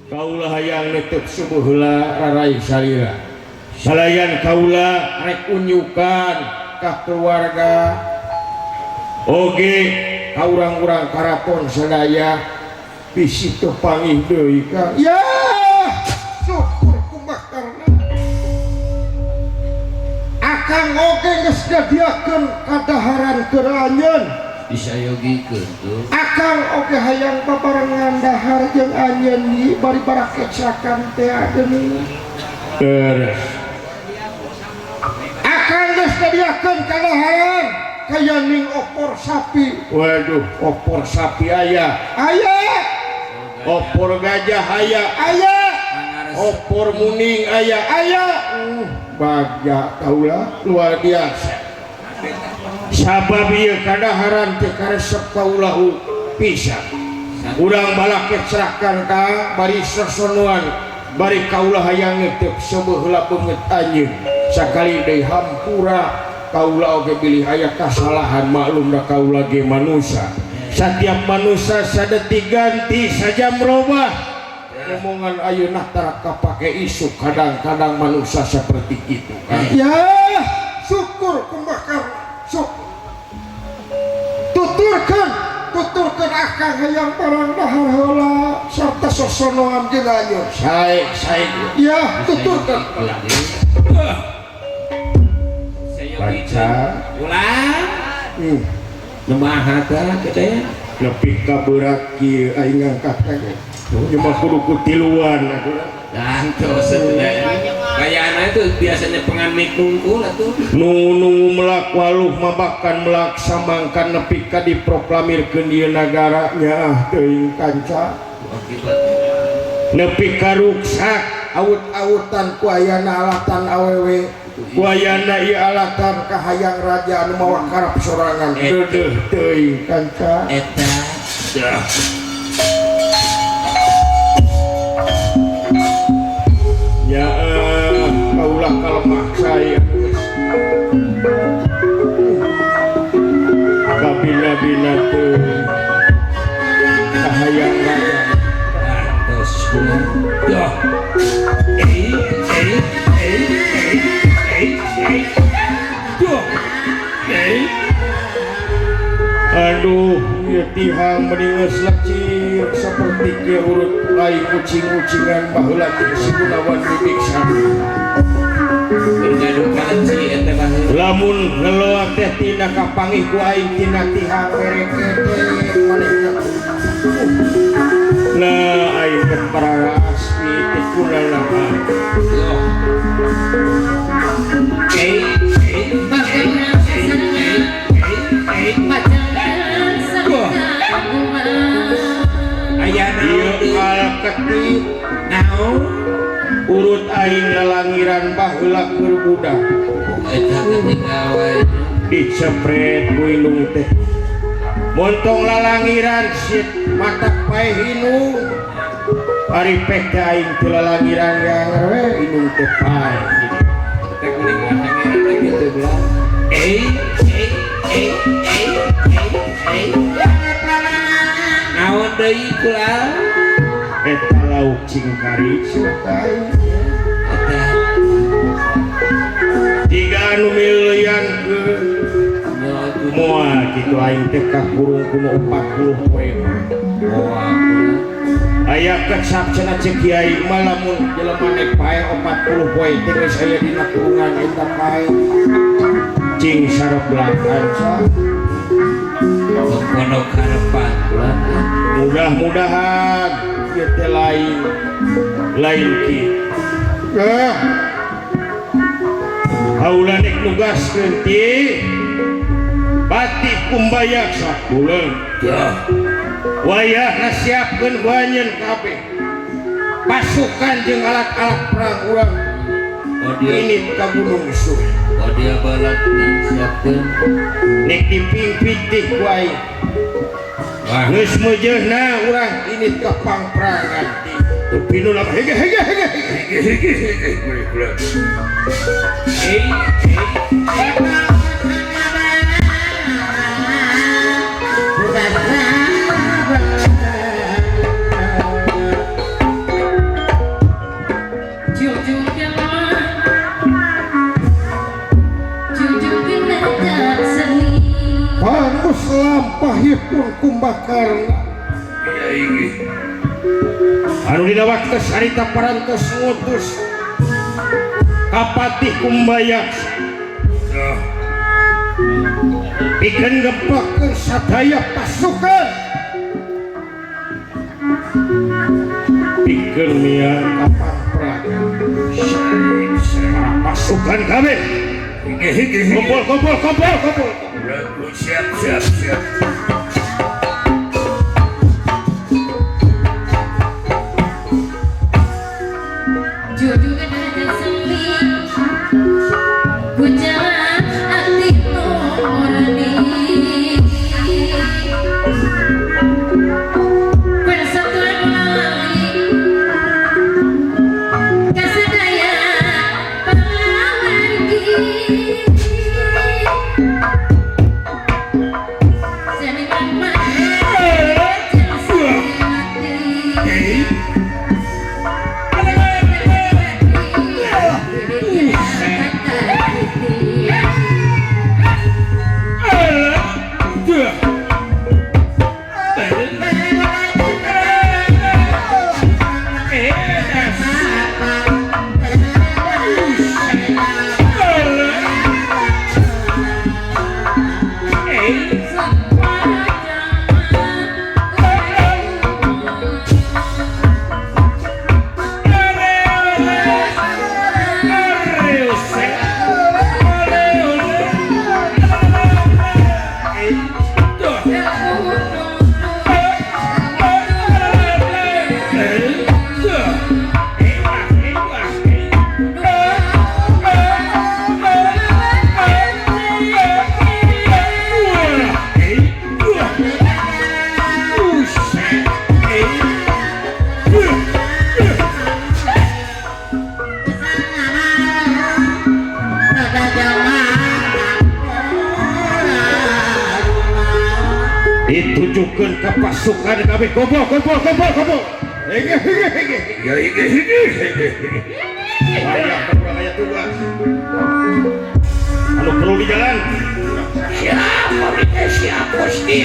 Kaula hayang netep subuh heula rarai salira. Salayan kaula rek unyukan ka keluarga oge ka urang-urang karaton sadaya bisi teu panggih deui ka. Ya, syukur Kumbakarna. Akang oge geus nyadiakeun kadaharan keur anjeun. Disayogikeun tuh. Akang oge hayang babarengan dahar jeung anjeun ieu bari barakecrakan teh geuning. Terus akang geus nyadiakeun kadaharan kaya ning opor sapi. Waduh, opor sapi aya. Aya. Opor gajah aya. Aya. Opor muning aya. Aya. Bagja kaula luar biasa. Sabab ieu kadaharan teh karesep kaula pisan. Urang balakecrakan ka bari sosonuan bari kaula hayang teu seubeuh heula beungeut anjeun. Sakali deui hampura kaula oge bilih aya kasalahan maklum da kaula ge manusia. Satiap manusia sadetik ganti sajam robah. Omongan ayeuna tara kapake isuk kadang-kadang manusia seperti itu kan. Ya, syukur Kumbakarna. Syukur. Tuturkeun, tuturkeun akang hayang barang dahar heula sarta sosonoan jeung anjeun. Sae, sae. Ya, tuturkeun. Baca Ulah. Nemaha teh kitu. Nepi ka beurat kieu aing ngangkat teh. Ieu mah kudu ku tiluan atuh. Gantos atuh. Kayana itu biasanya pengan mikungkul atuh. Nungu-nungu melak waluh mabakan melak samangkan nepi ka diproklamirkeun ieu nagara nyaah teuing kanca. Akibat Nepi ka ruksak awut-awutan ku ayana alatan awewe. Ku ayana ieu alatan kahayang raja anu mawa karep sorangan. Deudeuh teuing kanca. Eta. Dah. Ya, kaulah kalemah saya. Kabina-bina teu kahayang raja. Gantos kumaha. Duh. Eh, eh, eh, eh, eh, eh. Duh. Eh. Aduh, ieu tihang meni geus lecir saperti kieu urut lain ucing-ucingan baheula jeung si Gunawan Wibiksana. Lamun ngeloa teh tina kapanggih ku aing tina tihang berekete manehna. Nah, aing teh paraspi teh kunanaha. Ieu alketip Naon? Urut aing lalangiran baheula keur budak. Eta katinggal wae. Dicepret ku indung teh. Montong lalangiran sit mata paeh indung. Ari pek teh aing teu lalangiran yang we indung teh paeh. Teh kuning lalangiran teh kitu belah. Eh eh eh eh eh. Naon deui kula? Eta lauk cingkari cenah. Eta Tiga anu milian ke moal kitu aing teh kakurung kuno 40 poe mah. Moal. Aya kecap cenah ceuk kiai mah lamun jelema nek pae 40 poe teh geus aya dina kurungan eta pae. Cing sareblak kanca. Pondok harapan kula. Mudah-mudahan ieu teh lain lain kieu. Nah. Kaula nek nugaskeun ti Patih Kumbayaksa puleung. Wayahna siapkeun ku anjeun kabeh. Pasukan jeung alat-alat perang urang. Ini ka Gunung Suwe. Oh dia balat siapkeun. Nek dipingpitik ku aing. Geus meujeuhna urang ini ka pangprangan ti. Teu pinulah hege hege hege hege hege hege hege. Eh eh. Bagus lampahipun Kumbakarna. Anu dina waktu harita parantos ngutus Kapatih Kumbayaksa pikeun gempokkeun sadaya pasukan pikeun miar ka Pangpraga. Pasukan kabeh kumpul kumpul kumpul kumpul. Siap siap siap. Ditujukan ke pasukan kami. Kumpul kumpul kumpul kumpul. Hege hege hege. Ya hege hege hege. Banyak kurang aya tugas. Anu perlu di jalan. Siapa kita siap Gusti.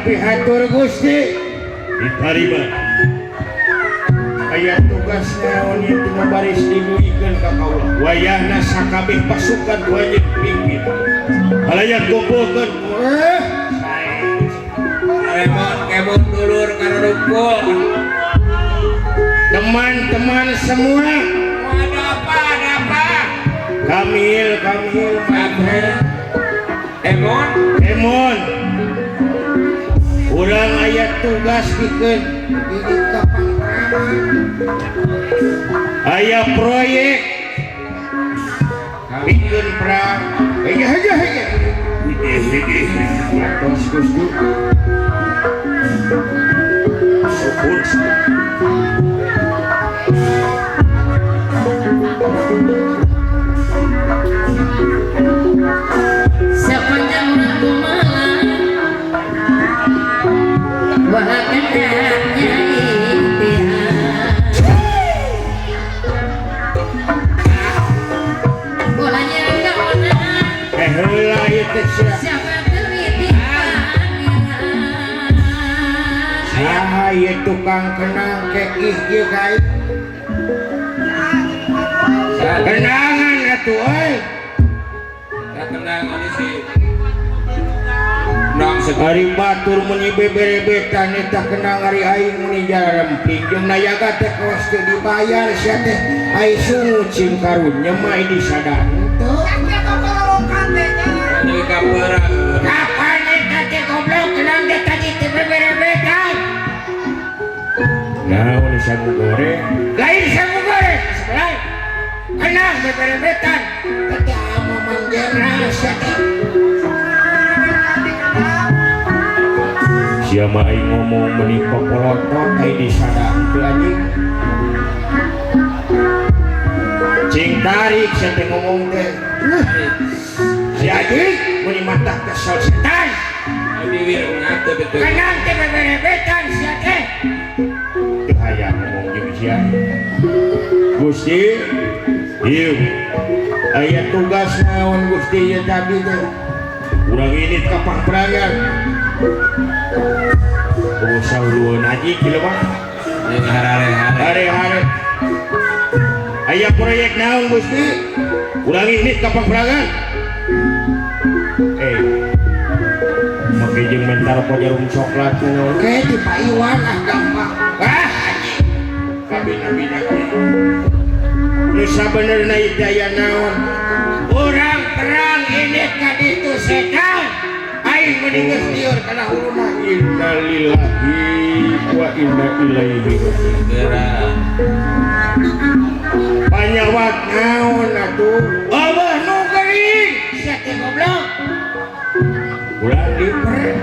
Pihatur Gusti diterima. Aya tugas naon ieu tina baris diduikeun ka kaula. Wayahna sakabeh pasukan wajib pimpin. Halayak kumpulkeun. Remon kemon dulur kararupul. Teman-teman semua. Ada apa? Ada apa? Kamil, Kamil, Kamil. Emon, Emon. Urang aya tugas pikeun aya proyek pikeun perang. Hege hege hege. Atos Gusti. Syukur. Sepanjang waktu malam wahai tukang kenang kekih ieu ka aing. Kenangan atuh euy. Kenangan si Nang Ari batur meuni beberebetan eta kenang ari aing meuni jaremping jeung nayaga teh kawas teu dibayar sia teh ai sungut cing karunya mah disadar teu. Kapan eta teh goblok kenang teh tadi teh beberebetan. Naon sangu goreng? Lain sangu goreng, sebelah. Kenang beberebetan. Teh ama manggera sia teh. Sia mah aing ngomong meuni popolotot ai disadar teu anjing. Cing tarik sia teh ngomong teh. Si anjing meuni mata kesel setan. Kenang teh beberebetan sia teh. Teu hayang ngomong jeung sia. Gusti, ieu aya tugas naon Gusti ieu tadi teh. Urang ini ka pangperangan. Usah lueun haji kieu mah. Hare-hare. Aya proyek naon Gusti? Urang ini ka pangperangan. Make jeung mentar jarum coklat naon ke di Pak Iwan ah gampang. Ah anjing. Kabina-bina teh. Nu sabenerna ieu aya naon? Urang perang ini ka ditu setan. Aing meni geus lieur kana huluna. Innalillahi wa inna ilaihi raji'un. Panyawat naon atuh? Abah nu gering sia teh goblok. Ulah diper.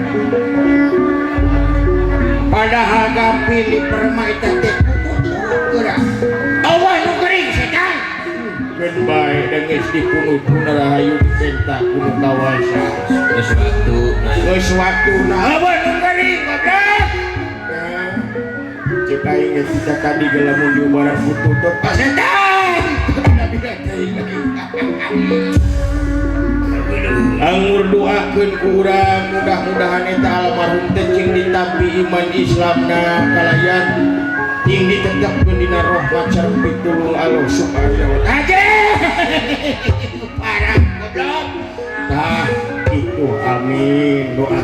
Padahal gampil diper mah eta teh kutut geura. Abah nu gering setan. Geun bae geus dipunut ku rahayu dipenta ku nu kawasa. Geus waktuna. Geus waktuna. Abah nu gering goblok. Cek aing geus tadi ge lamun diubaran kututut ka setan. Anggur doakeun ku urang mudah-mudahan eta almarhum teh cing ditampi iman Islamna kalayan ting ditetepkeun dina rahmat sareng pitulung Allah Subhanahu wa taala. Parah goblok. Tah itu amin doa.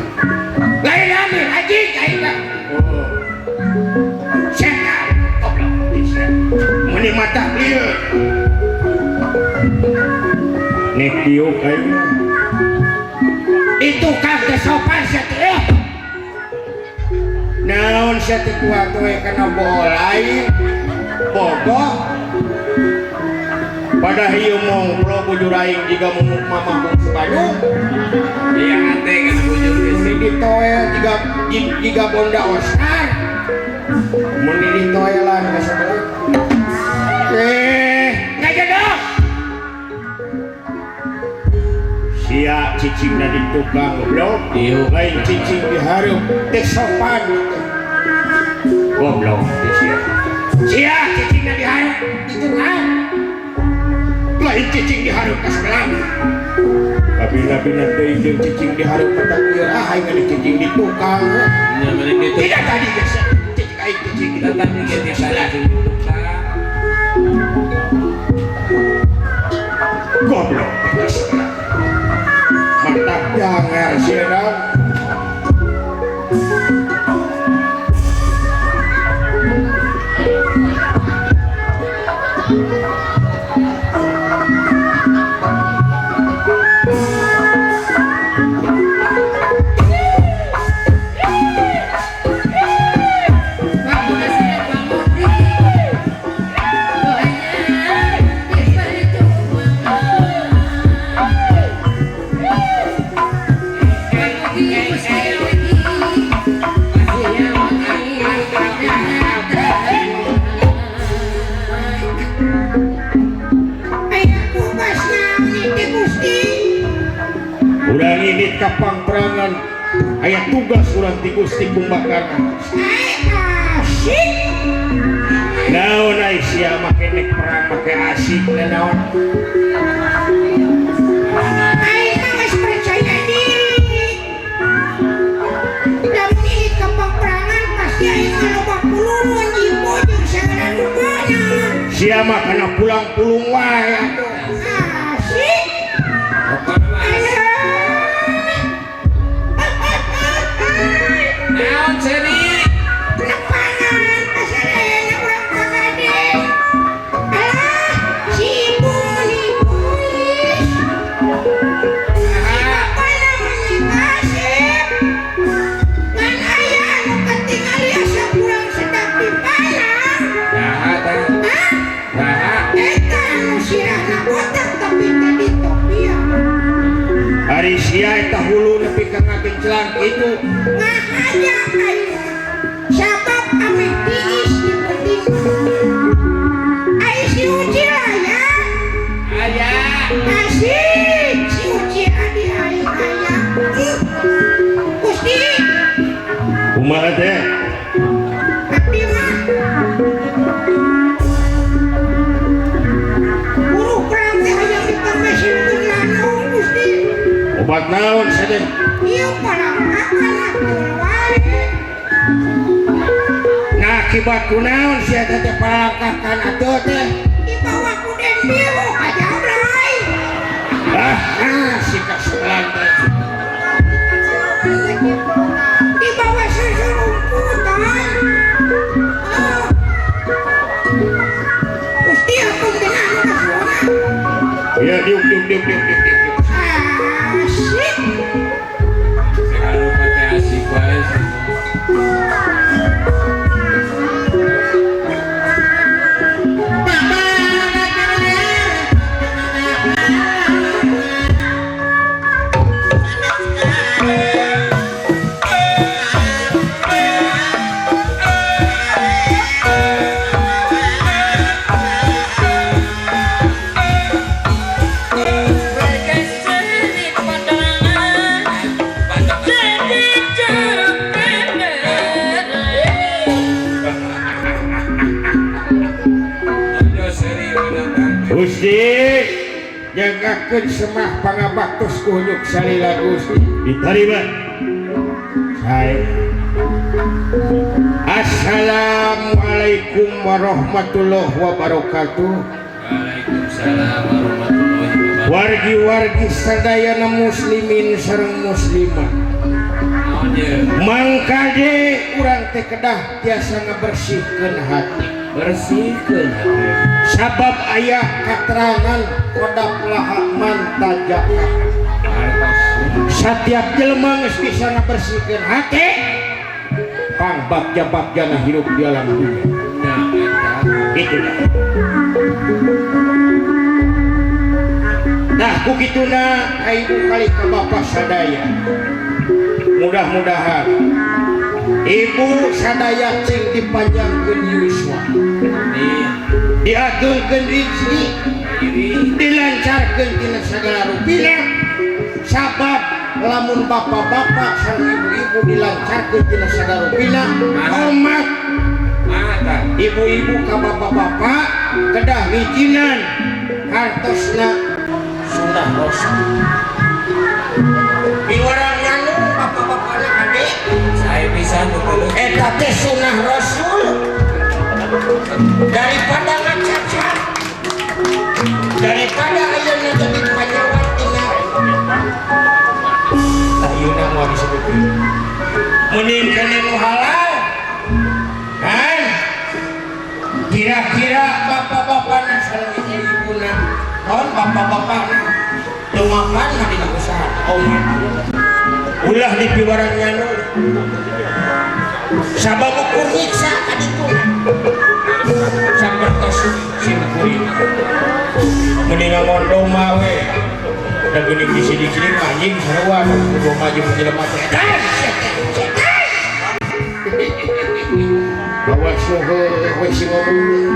Lain amin anjing aing mah. Oh. Setan goblok bisa. Meuni mata lieur. Nek diuk aing mah. Itu kang teh sopan sia teh. Naon sia teh kuat we kana bohol aing. Bogoh. Padahal ieu mongplo bujur aing jiga mumuk mamah bungsu Bandung. Iya hate kana bujur geus meni ditoel jiga bonda Oscar. Meni ditoelan ka sabelah. Ngajedog. Sia cicing di tukang goblok, lain cicing di hareup teh sopan goblok teh sia. Sia cicing di hareup di tukang. Lain cicing di hareup ka sebelah. Kabina-bina teh jeung cicing di hareup ka takdir ah aing geus cicing di tukang. Nya meureun kitu. Tidak tadi geus cicing aing cicing di tadi ge di tukang. Goblok teh sebelah. Mantap jangan sirang. Kapangperangan aya tugas urang ti Gusti Kumbakarna. Asik. Naon ai sia make nek perang make asik naon. Aing mah geus percaya diri. Lamun ieu kapangperangan pasti aing loba pulun. Sia mah kana pulang pulung wae atuh. Asik. Pokona mah asik. Naon seuri? Lepangan kasadayana urang Pakade. Alah, si ibu meuni pulis. Si bapana meuni kasep. Ngan aya anu katingali asa kurang sedap dipalang. Saha tah? Hah? Saha? Eta anu sirahna botak tapi teu ditopian. Ari sia eta hulu nepi ka ngagencelang kitu. Ngahaja aing mah. Sabab ameh tiis di penting. Ai si Ucil aya. Aya. Asik si Ucil adi aing aya. Gusti, Kumaha teh? Abdi mah buruh perang teh hayang dipamesinkeun lanung Gusti. Obat naon sadeh? Ieu parangkakan atuh wae. Nah akibat kunaon sia teh parangkakan atuh teh? Dibawa ku Den Biru ka Jabrai. Ah, nah si kaselan teh. Dibawa seserumputan. Ah. Gusti ampun anu kasuana. Ya diuk diuk diuk diuk diuk diuk. Asik. Segala rupa teh asik wae sih. Gusti jagakeun semah pangabaktos ku hunyuk salila Gusti. Ditarima. Sae. Assalamualaikum warahmatullahi wabarakatuh. Waalaikumsalam warahmatullahi wabarakatuh. Wargi-wargi sadayana muslimin sareng muslimah. Naon ye? Mangkade urang teh kedah tiasa ngabersihkeun hati. Bersihkeun hati. Sabab aya katerangan kodap laha mantajaka. Setiap jelema geus bisa ngabersihkeun hati, pang bagja-bagjana hirup di alam dunia. Nah, eta. Itu dah. Nah, ku kituna ka ibu kali ka bapak sadaya. Mudah-mudahan ibu sadaya cing dipanjangkeun yuswa. Amin. Diagengkeun rizki, dilancarkeun tina sagala rupina. Sabab lamun bapak-bapak sareng ibu-ibu dilancarkeun tina sagala rupina, hormat ibu-ibu ka bapak-bapak kedah ngijinan hartosna sunah rasul. Piwarang nyanu bapak-bapakna ade Saya pisan betul. Eta teh sunah rasul. Daripada ngacacat, daripada ayeuna jadi panyawan tina ayeuna moal disebutkeun. Mending kana nu halal. Kan? Kira-kira bapak-bapakna sareng ibu-ibuna, naon bapak-bapakna teu makan mah dina usaha omat. Ulah dipiwarang nyanu. Sabab ukur nyiksa ka dituna. Sapertos sim kuring. Mending ngangon domba we. Da geuning di sini-sini mah anjing sarua domba jeung jelema teh. Setan, setan. Bawa soho we si ngomong.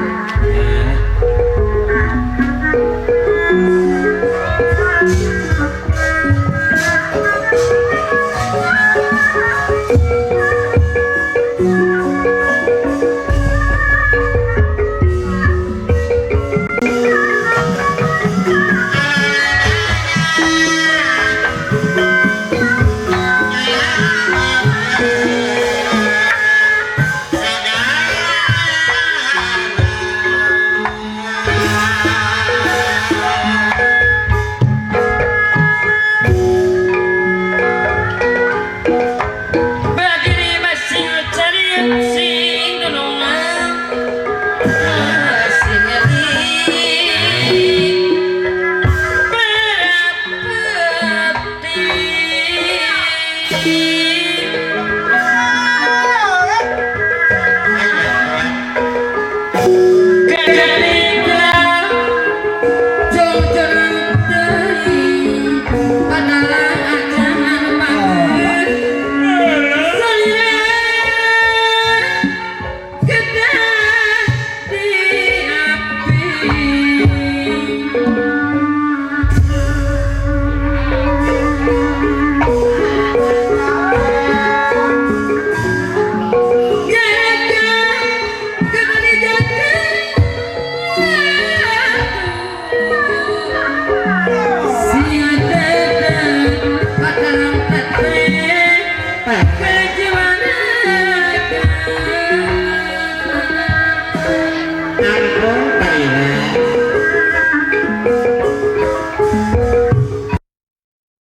Angklung tarina.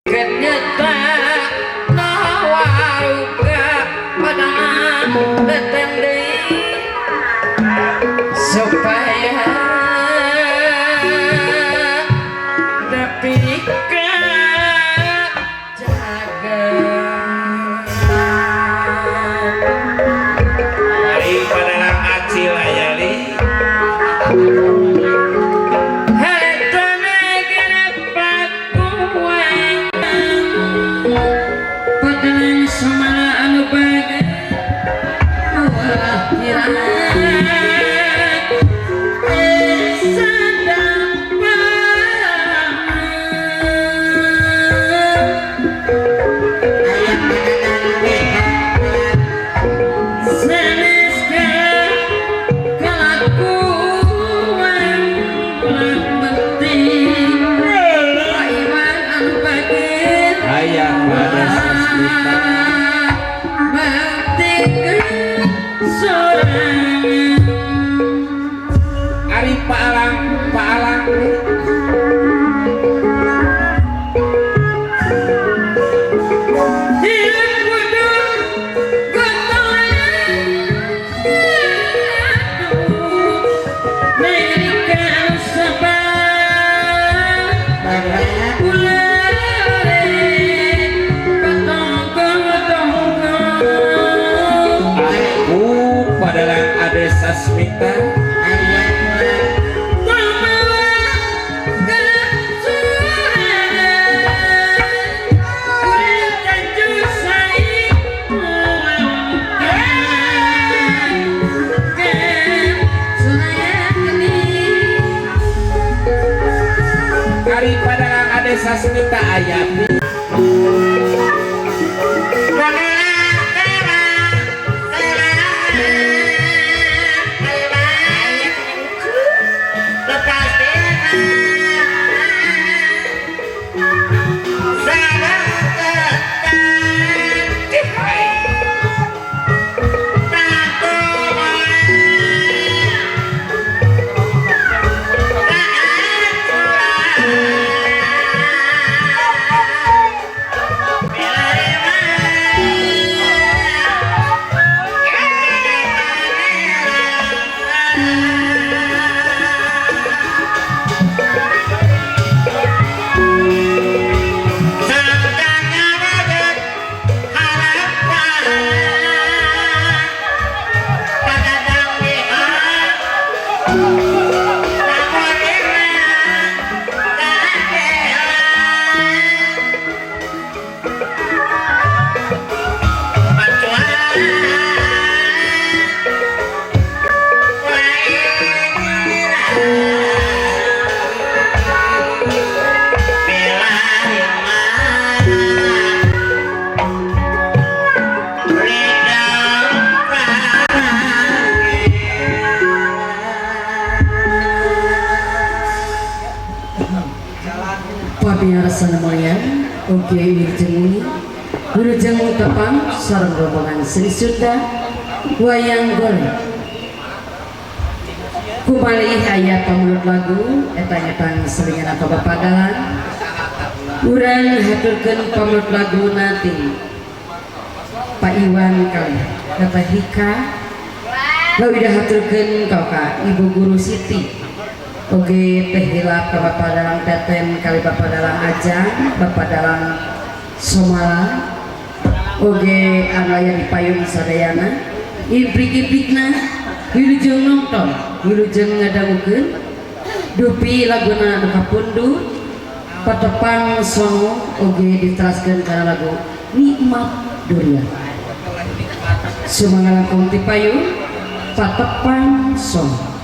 Kenyata nawaruga padang datang deui supaya tapi jaga. Ari padalang acil aya li. Padang sumala anu bagai Aya padalang WH. Aya pada sasmita. Ari paalang paalang. Aku padalang ade sasmita. Ari padalang ade sasmita aya pi. Pamirsa semuanya, oke wilujeng wilujeng tepang sareng rombongan seni Sunda wayang golek. Kumalih aya pamulut lagu eta nyepang selingan atau bapadalan. Urang haturkeun pamulut lagu nanti Pak Iwan kali kata Hika lalu dihaturkeun ka Ibu Guru Siti. Oke teh hilap ka Bapak Dalang Teten kali Bapak Dalang Ajang, Bapak Dalang Somala. Oke anu aya di payung sadayana. Imprik-imprikna wilujeng nonton, wilujeng ngadangukeun. Dupi laguna anu kapundhut, patepang sono oge diteraskeun kana lagu Nikmat Durian. Sumangga langkung ti payung patepang sono.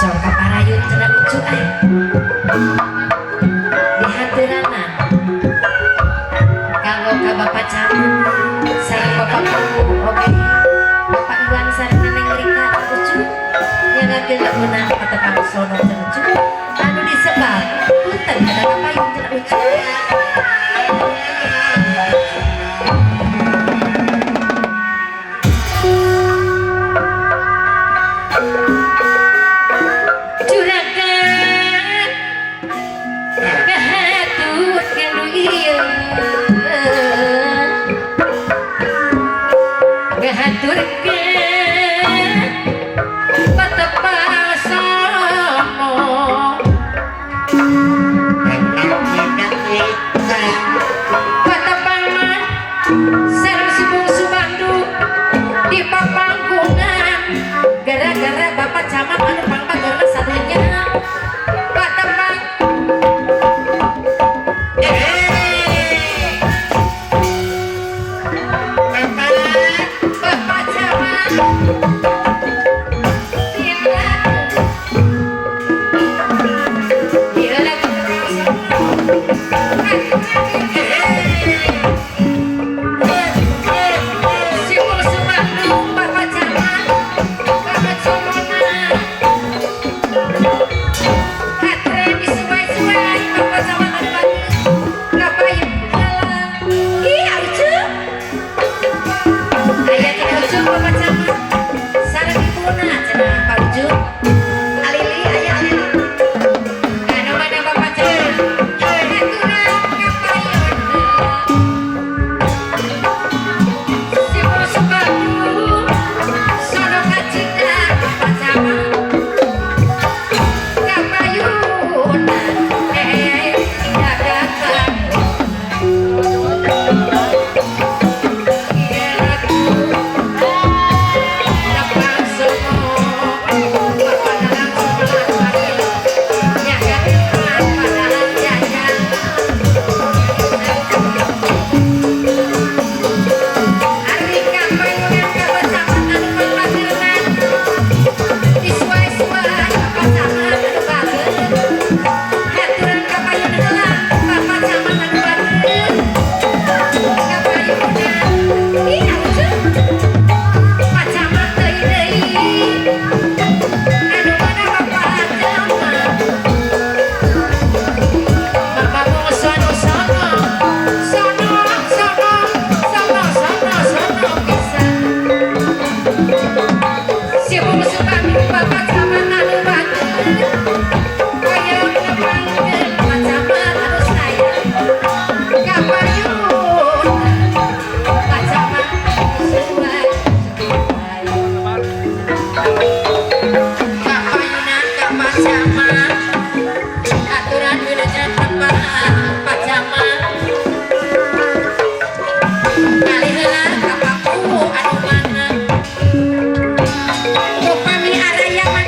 Sok kaparayun cenah lucu ah. Dihateuranna kanggo ka Bapak Camat sareng Bapak Kuwu oge Bapak Iwan sareng Neneng Rika lucu nyangakeun laguna patepang sono cenah lucu anu disebab punten kana kapayun cenah lucu. Juragan kahatut kanu ieu ngahaturkeun patepang sono patepang mah sareng si bungsu Bandung di papanggungan gara-gara Bapak Camat anu pangpagerna sadunya patepang Bapak Camat ieu lagu si bungsu Bandung Bapak Camat Bapak Somona hatre disuai-suai Bapak Camat anu bagus kapayun heula ih lucu aya teh lucu Bapak Camat sareng ibuna cenah Pak Ucu alili aya alili anu mana Bapak Camat haturan kapayun heula si bungsu Bandung sono kacita Bapak Camat kapayunan dadakan ieu lagu tepang sono Bapak dalang sono nyagakeun padalang jajan ari kapayunan ka Camat anu pangpagerna disuai-suai Bapak Camat anu bager haturan kapayun heula Bapak Camat anu bager kapayunan ih lucu Pak Camat deui deui anu mana Bapak Camat Bapak bungsu anu sono sono sono sono sono sono pisan si bungsu Bandung Bapak Camat anu bager hoyong nepangkeun Pak Camat anu sayang kapayun Pak Camat sesuai kapayunan ka Pak Camat aturan wilujeng tepang Pak Camat kali heula ka Paku anu mana upami araya mah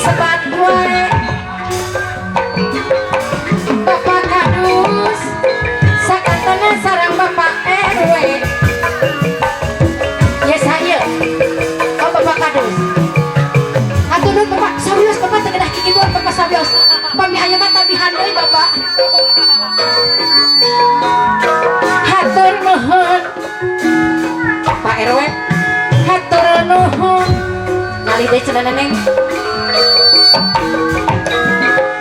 Disebat wae Bapak Kadus sakantana sareng Bapak RW. Ya saya. Oh Bapak Kadus. Hatur nuhun Bapak, serius Bapak teu kedah kikituan Bapak sabios. Pami aya mah tabihan deui Bapak. Hatur nuhun Pak RW. Hatur nuhun. Ngalih deui cenah neneng.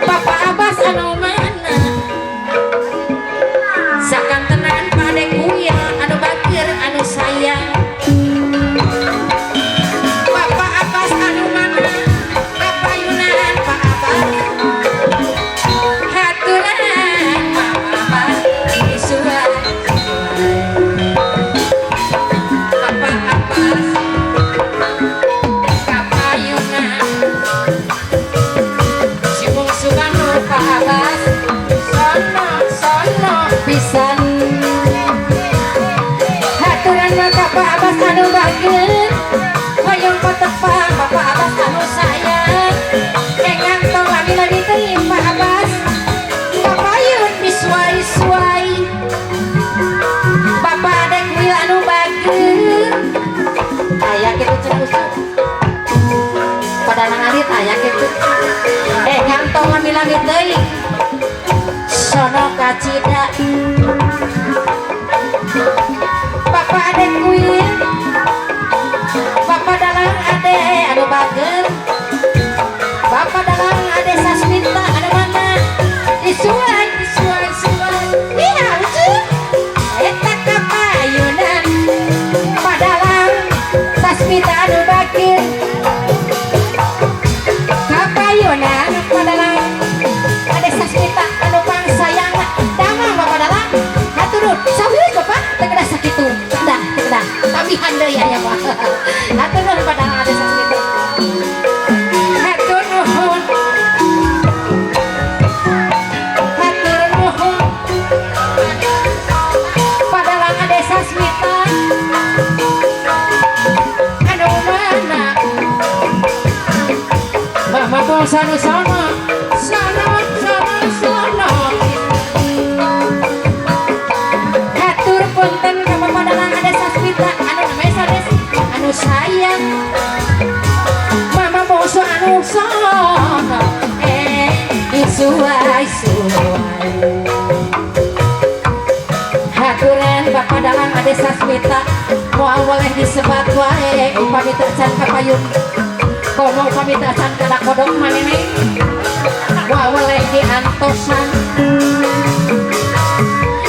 Bapak Abbas anu mana? Sakantenan Pak Kuya anu bageur anu sayang. Bapak Abbas anu mana? Kapayunan Pak Abbas. Haturan Pak Abbas disuai. Bapak Abbas kapayunan. Si bungsu Bandung Pak Abbas sono sono pisan. Haturan maka Pak Abbas anu bageur, hoyong patepang Bapak Abbas anu sayang. Engang tong lami-lami teuing Pak Abbas, kapayun disuai-suai. Bapak Adek Wil anu bageur, aya kitu cenah usuk. Padalang alit aya kitu. Engang tong lami-lami teuing, sono kacida. Bapak Adek Wil, Bapak Dalang Ade anu bageur, Bapak Dalang Ade Sasmita anu mana? Disuai disuai suai. Iya lucu. Eta kapayunan Padalang Sasmita anu bageur. Kapayunan Padalang Ade Sasmita anu pangsayang. Damang Bapak Dalang. Hatur nuhun. Sawios Bapak teu kedah sakitu. Dah, teu kedah. Tabihan deui aya mah. Hatur nuhun Padalang Ade Sasmita. Hatur nuhun. Hatur nuhun. Padalang Ade Sasmita anu mana? Mama bongso nu sono, sono sono sono. Hatur punten ka Bapak Dalang Ade Sasmita anu namanya sanes anu sayang. Mama bongso anu sono, disuai suai. Haturan Bapak Dalang Ade Sasmita moal boleh disebat wae upami teu acan kapayun. Komo upami teu acan kana kodok manene moal boleh diantosan.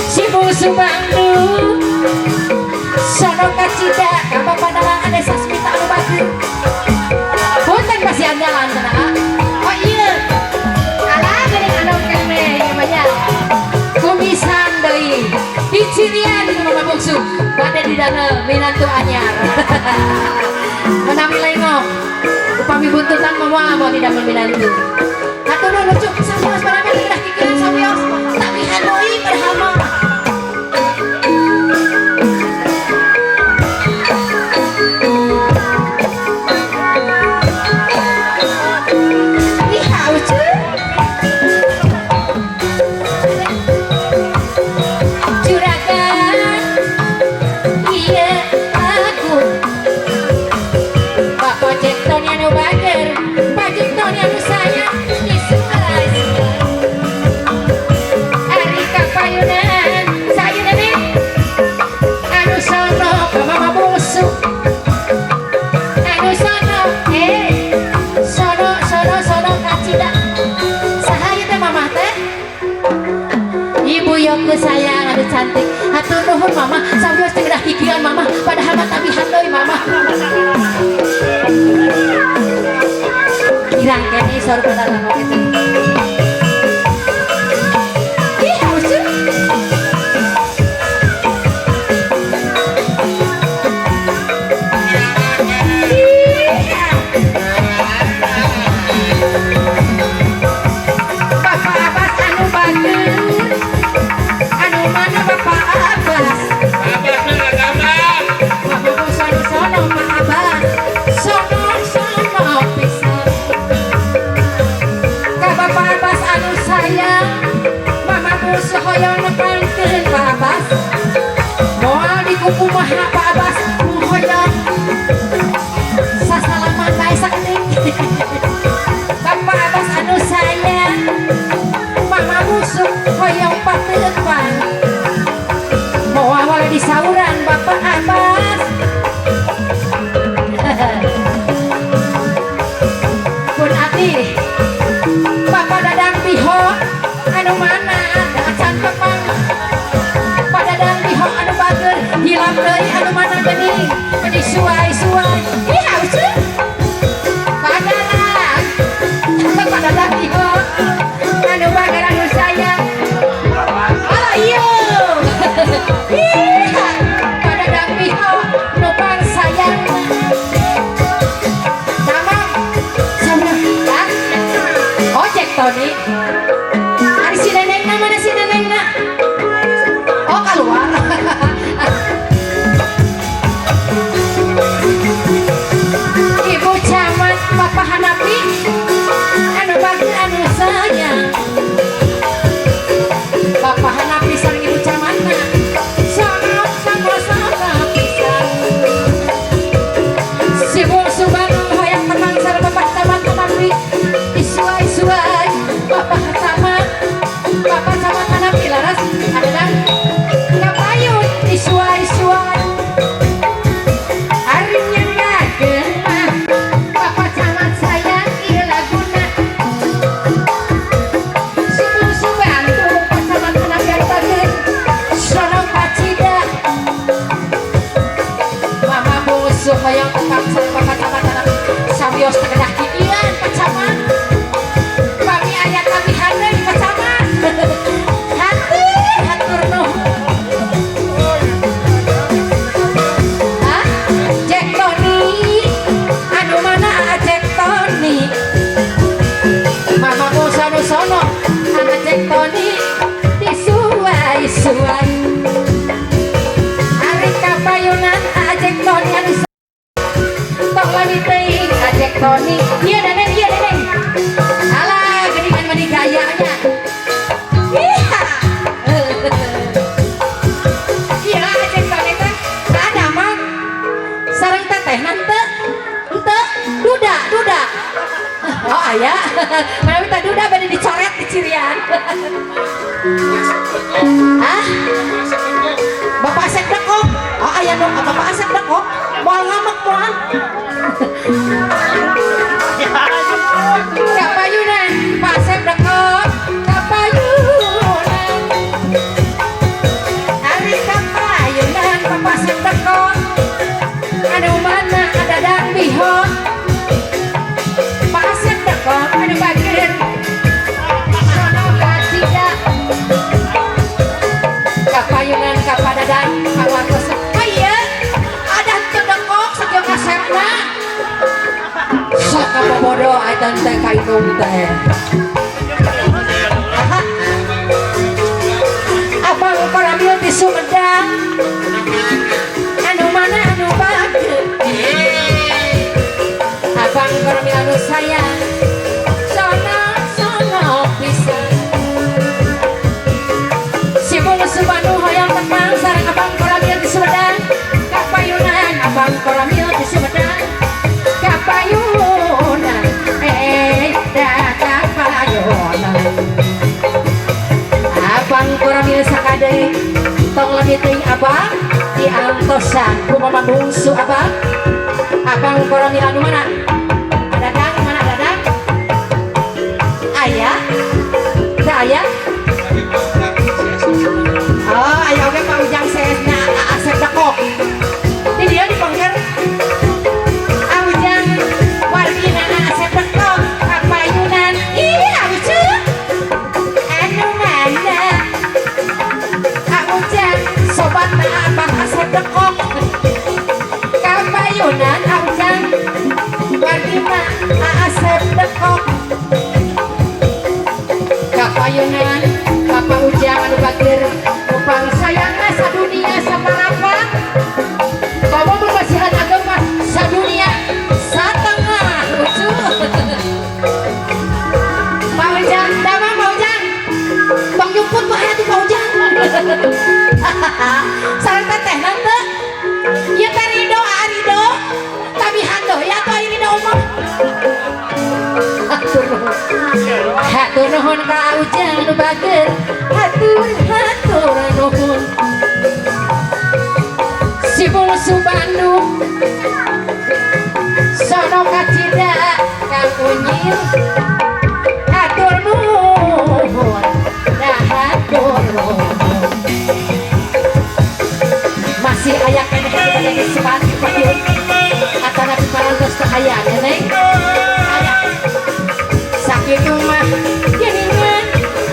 Si bungsu Bandung sono kacida ka Bapak Dalang Ade Sasmita anu bageur. Punten pasian jalan cenah. Oh iya. Alah geuning anu keneh ieu mah nya. Kumisan deui. Dicirian itu Mama Bungsu. Bade di danel minantu anyar. Menawi lengo. Upami buntutan mah moal di damel minantu. Hatur nuhun lucu sawios barang teu kedah kikieuan sawios. Tabihan deui padahal mah. Ih, lucu. Juragan iya aku. Bapak Cek Tony anu bager, Pak Cek Tony anu sayang, disuai. Ari kapayunan, sayun nenek anu sono ka Mama Bungsu. Anu sono, sono sono sono kacida. Saha ieu teh mamah teh? Ibu Yoku sayang aduh cantik. Hatur nuhun mama, sawios teu kedah kikieuan mama, padahal mah tabihan deui mama. Kirang keneh saur padalang oge teh. Ih, lucu. Bapak Abbas anu bager, anu mana Bapak Abbas? Abbas mah agama. Bapak sono sono Pak Abbas, sono sono pisan. hoyong nepangkeun Pak Abbas. Moal dikukumaha Pak Abbas mung hoyong sasalaman bae sakedik. Bapak Abbas anu sayang, Mama busuk hoyong pateupan. Moal wale disauran Bapak Abbas. Pun abdi Bapak Dadang Biho anu mana acan tepang. Pak Dadang Biho anu bager hilang deui anu mana geuning meni suai-suai. Ih haus. Pak Dadang. Pak Dadang Biho anu bager anu sayang. Alah ieu. Ih, Pak Dadang Biho nu pangsayangna. Damang sama ya. Ojek Tony. Ari si nenengna mana si nenengna? Oh keluar. Ibu Camat Bapak Hanapi anu bager anu sayang. Bapak Hanapi sareng Ibu Camatna sangat sama-sama pisan. Si bungsu Bandung hoyong tepang sareng Bapak Camat Hanapi disuai-suai Bapak Camat. Bapak Camat Hanapi laras ada kapayun disuai-suai. Ari nyanggakeun mah Bapak Camat sayang ieu laguna. Si bungsu Bandung Pak Camat Hanapi anu bager sono kacida. Mama bungsu hoyong tepang sareng Bapak Camat Hanapi sawios teu kedah kikieuan Pak Camat. Pami aya tambihan deui Pak Camat. Hatur hatur nuhun. Hah? Jack Tony anu mana Jack Tony? Mama bungsu anu sono anu Jack Tony disuai-suai. Ari kapayunan Jack Tony anu tong lami teuing Jack Tony. Ieu neneng ieu neneng. Alah geuningan meni gayanya. Iya. Iya Jack Tony teh teu ada mah. Sareng tetehna henteu. Henteu duda duda. Oh aya. Mana minta duda bade dicoret di cirian. Hah? Bapak Asep Dekok. Oh aya nu Bapak Asep Dekok. Moal ngamek moal. Kapayunan Pak Asep Dekok. Kapayunan. Ari kapayunan Bapak Asep Dekok. Anu mana ada Dadang Biho. Pak Asep Dekok anu bager sono kacida. Kapayunan kapadadang kawartos. Oh iya, ada teu dekok sakieu kasepna. Sok kabobodo eta teh ka indung teh. Abang Koramil di Sumedang anu mana anu bager. Abang Koramil anu sayang sono sono pisan. Si bungsu Bandung hoyong tepang sareng Abang Koramil di Sumedang. Kapayunan Abang Koramil di Sumedang. Kapayunan da kapayunan. Abang Koramil sakadeuing tong lami teuing abang diantosan ku mama bungsu abang. Abang Koramil anu mana? Dadang mana Dadang? Aya? Teu aya? Oh, aya oge Pak Ujang saesna Asep Dekok. Di dieu di pengker. Ujang wargina Asep Dekok kapayunan. Ih, lucu. Anu mana? Ujang sobatna Abang Asep Dekok. Kapayunan Ujang wargina Asep Dekok. Kapayunan Bapak Ujang anu bager upang sayangna sadunia saparapat. Bawa bermasihan agama sadunia satengah lucu. Pak Ujang, damang Pak Ujang. Tong jemput bae atuh Pak Ujang. nuhun ka Ujang nu bager hatur hatur nuhun si bungsu Bandung sono kacida Kang Unyil hatur nuhun dah hatur nuhun masih aya keneh keneh sepatu payun atana parantos teh aya neneng aya sakitu mah geuningan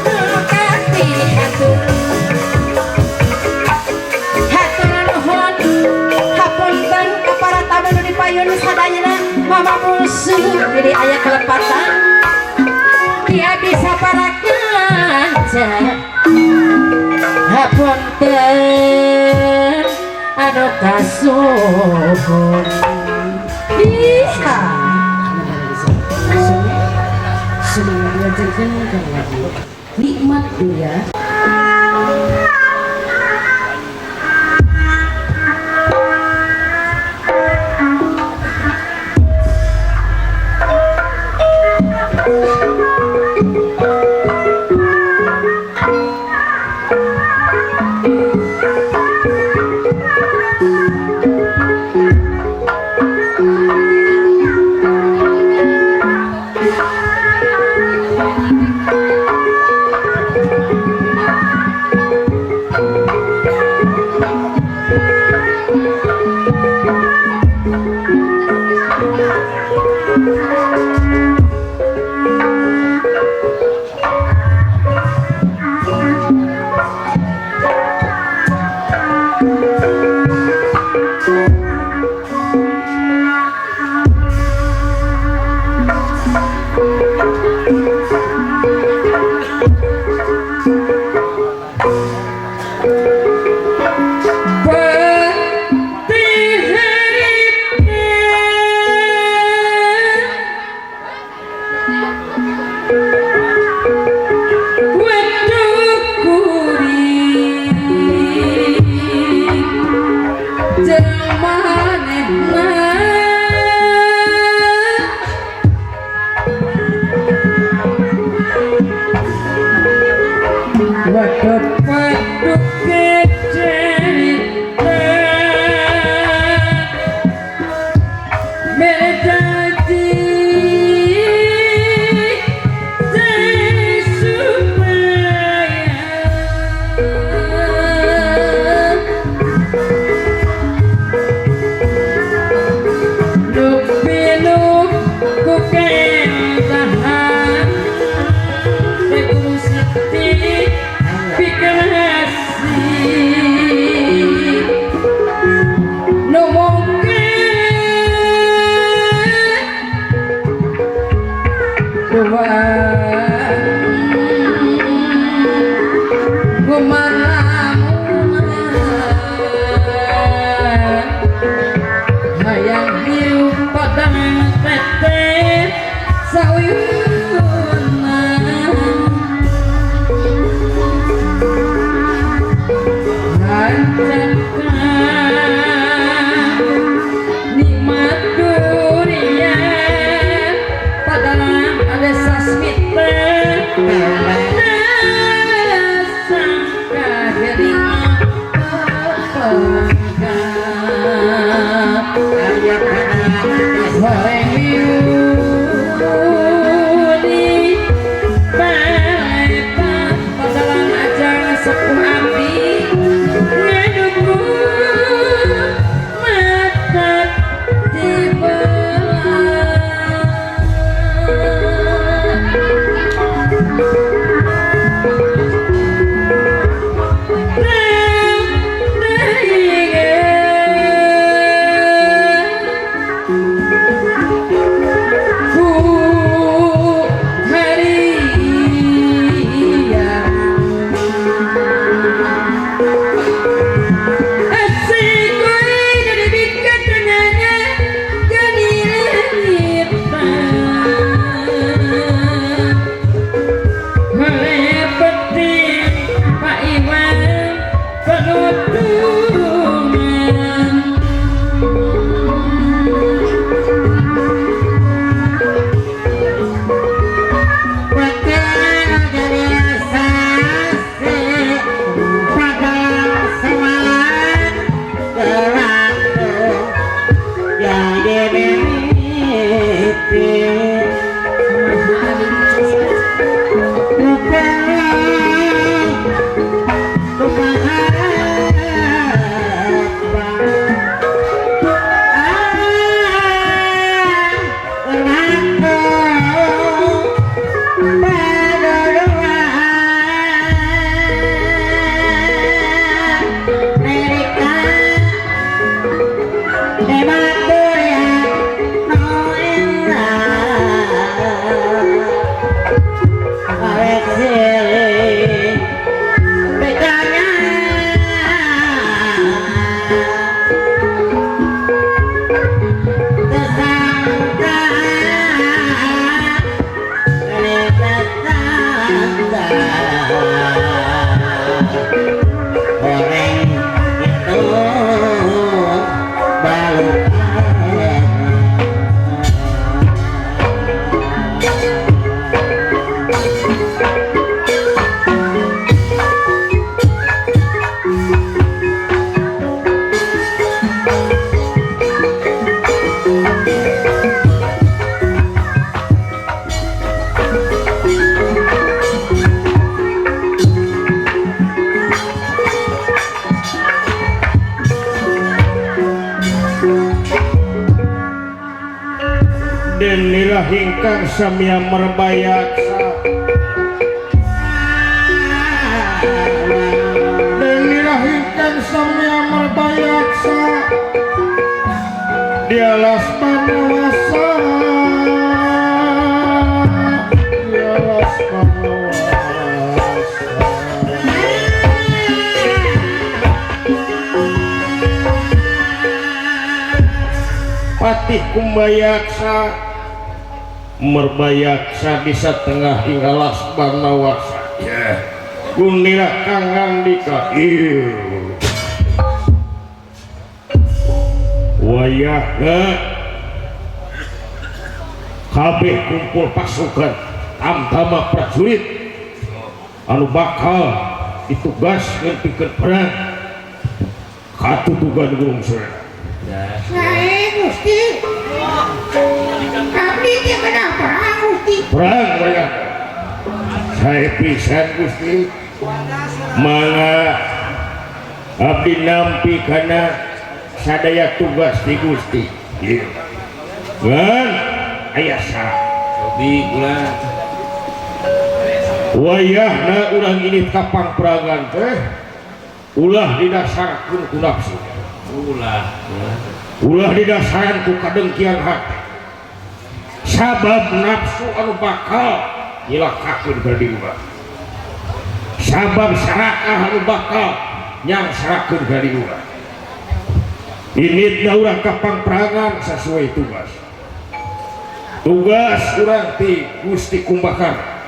nu kapihatur hatur nuhun hapunten ka para tamu nu dipayun sadayana mama bungsu jadi aya kelepatan dia bisa para kanca hapunten anu kasuhun iya nikmat dunia. Denira hingkang samia merbayaksa Denira hingkang samia merbayaksa Dialas panawasa Dialas panawasa Patih Kumbayaksa Merbayaksa di satengah hingga las banawasa ya Gunira kang ngandika wayahna kabeh kumpul pasukan tamtama prajurit anu bakal ditugas ngempikeun perang katutugan Gunung Surya. Sae Gusti. Abdi teh kedah perang Gusti. Perang wayah. Sae pisan Gusti. Mangga abdi nampi kana sadaya tugas di Gusti. Ieu. Ngan aya syarat. Sobi kula. Wayahna urang ini kapang perangan teh ulah didasarkeun ku nafsu. Ulah. Ulah didasarkeun ku kadengkian hati. Sabab nafsu anu bakal nyilakakeun ka diri urang. Sabab sarakah anu bakal nyangsarakeun ka diri urang. Initna urang kapang perangan sasuai tugas. Tugas urang ti Gusti Kumbakarna.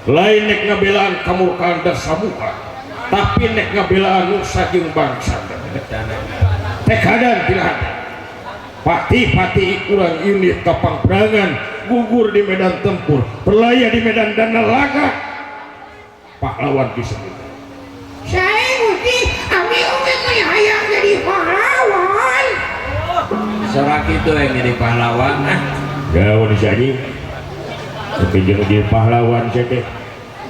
Lain nek ngabelaan kamurkaan dan samuka, tapi nek ngabelaan nusa jeung bangsa. Tekadan tidak hati. Pati-pati urang unit kapang perangan gugur di medan tempur, berlaya di medan dana laga, pahlawan disebut. Sae Gusti, abdi oge mah hayang jadi pahlawan. Sorak itu yang jadi pahlawan. Gawe di sini. Tapi jeung jadi pahlawan sia teh.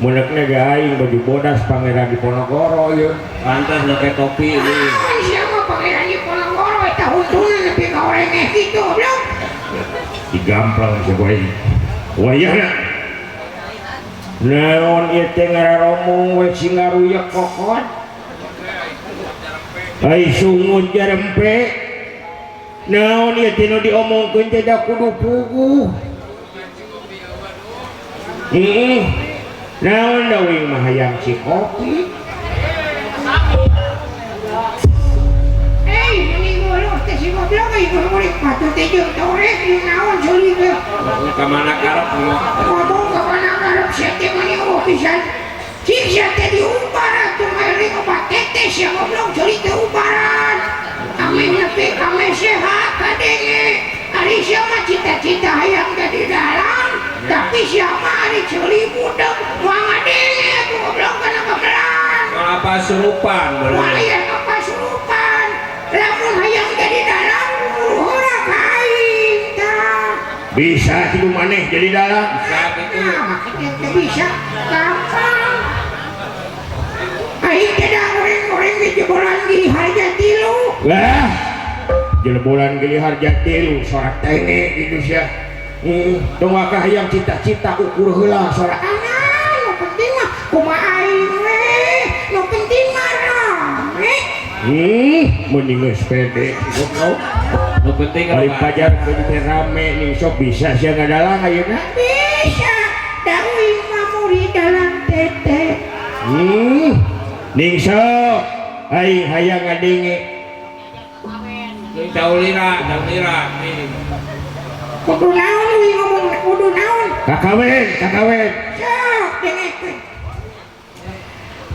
Meunekna ge aing baju bodas Pangeran Diponegoro ieu. Pantes make topi ieu. Ah, siapa Pangeran Diponegoro eta huntuna nepi ka orengeh kitu goblok. Digamplang sia ku aing. Wayahna. Naon ieu teh ngararomong we singaruyek kokot. Ai sungut jarempe. Naon ieu teh nu diomongkeun teh da kudu puguh. Naon da uing mah hayang si kopi. Eh, meni golos teh si goblok euy murid patut teh jeung torek jeung naon ceuli teh. Ka mana karep ngomong ka mana karep sia teh mani eueuh pisan. Cik sia teh diumbar atuh mere obat tetes sia goblok ceuli teh umbaran. Ame nepi ka ame sehat kadenge. Ari sia mah cita-cita hayang jadi dalang. Tapi siapa ari ceuli budeg moal ngadenge atuh goblok kana kabelan. Moal pasurupan moal aya pasurupan. Lamun hayang jadi dalang heula ka aing tah. Bisa kitu maneh jadi dalang. Bisa kitu. Nah, kitu bisa gampang. Aing teh da goreng-goreng di jebolan Gili Harja tilu. Lah, jebolan Gili Harja tilu sorak tene kitu sia. Dong wakah hayang cita-cita ukur heula sorak anak nu penting mah kumaha aing we nu penting mah rame. Mending geus pede goblok. Nu penting bari pajar teh rame ning sok bisa sia ngadalang ayeuna. Bisa da uing mah murid dalang tete. Ning sok aing hayang ngadenge. Daulira, daulira. Kudu naon euy ngomong kudu naon? Kakawen, kakawen. Sok dengekeun.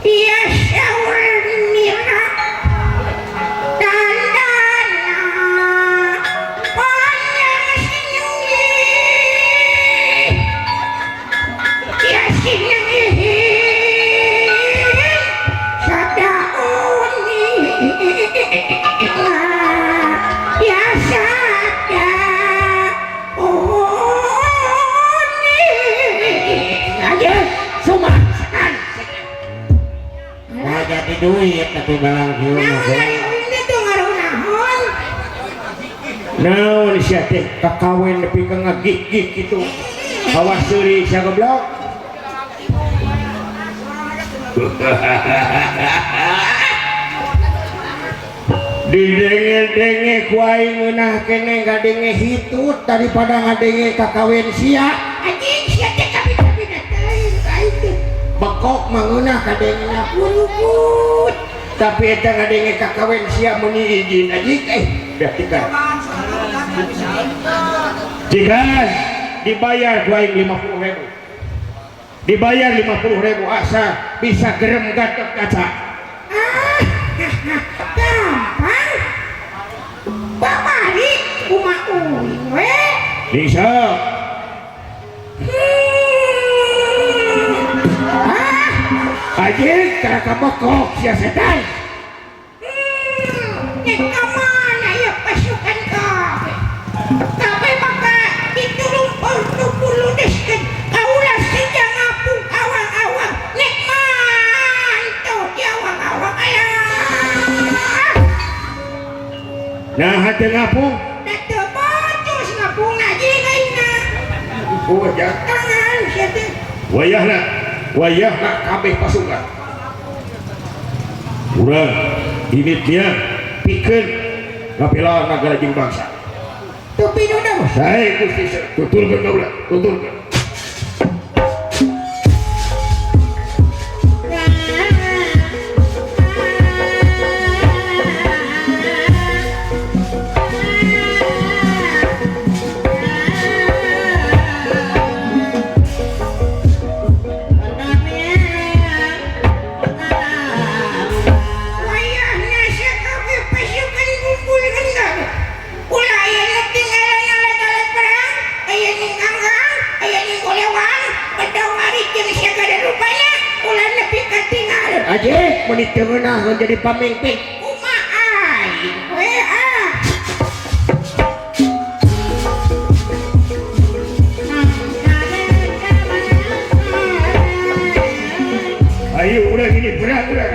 Iya saur nira dandana panjang senyum. Iya sineng sada uni. Ya sada jadi duit tapi balang kieu mah. Naon ari uing teh ngaruh naon? Naon sia teh kakawen nepi ka ngagik-gik kitu. Awas seuri sia goblok. Didenge-denge ku aing ngeunah keneh ngadenge hitut daripada ngadenge kakawen sia. Anjing sia teh kabina-bina teuing aing teh. Bekok mah ngeunah kadengena Puruput. Tapi eta ngadenge kakawen sia meuni izin anjing berarti kan. Jika dibayar ku aing 50.000. Dibayar 50.000 asa bisa gerem Gatot Kaca. Ah, gampang. Babari kumaha uing we. Bisa. Ah, anjing karaka bekok sia setan. Nek ka mana ya pasukan kabeh? Kabeh maka ditulung puludeskeun kaula seja ngapung awang-awang nek manto di awang-awang alah. Nah hate ngapung Da teu bocos ngapung anjing aingna. Oh ya. Tangan sia teh. Wayahna, wayahna kabeh pasukan. Urang ini dia pikeun ngapela nagara jeung bangsa. Tapi nu Sae Gusti tuturkeun kaula, tuturkeun. Wayahna sakabeh pasukan kumpulkeun kabeh. Ulah aya nu tinggalan alat-alat perang, aya nu nganggang, aya nu golewang, bedong arit jeung sagala rupana ulah nepi ka tinggal. Anjing meuni teu ngeunah jadi pamimpin. Kumaha aing we ah. Ayo urang ini perang urang.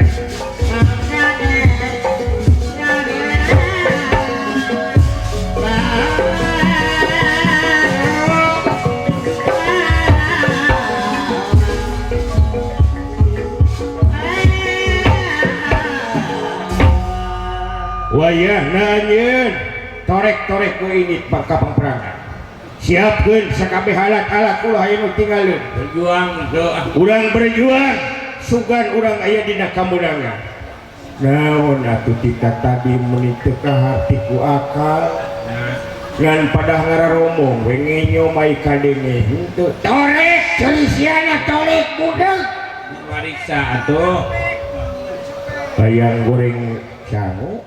Wayahna anjeun torek-torek ku ini ka pangperangan. Siapkeun sakabeh alat-alat ulah aya nu tinggaleun. Berjuang doa. Urang berjuang sugan urang aya dina kameunangan. Naon atuh tika tadi meuni teu kaharti ku akal. Ngan padah ngararomong we ngenyo mai kadenge henteu. Torek ceuli siana torek budak. Mariksa atuh. Hayang goreng sangu.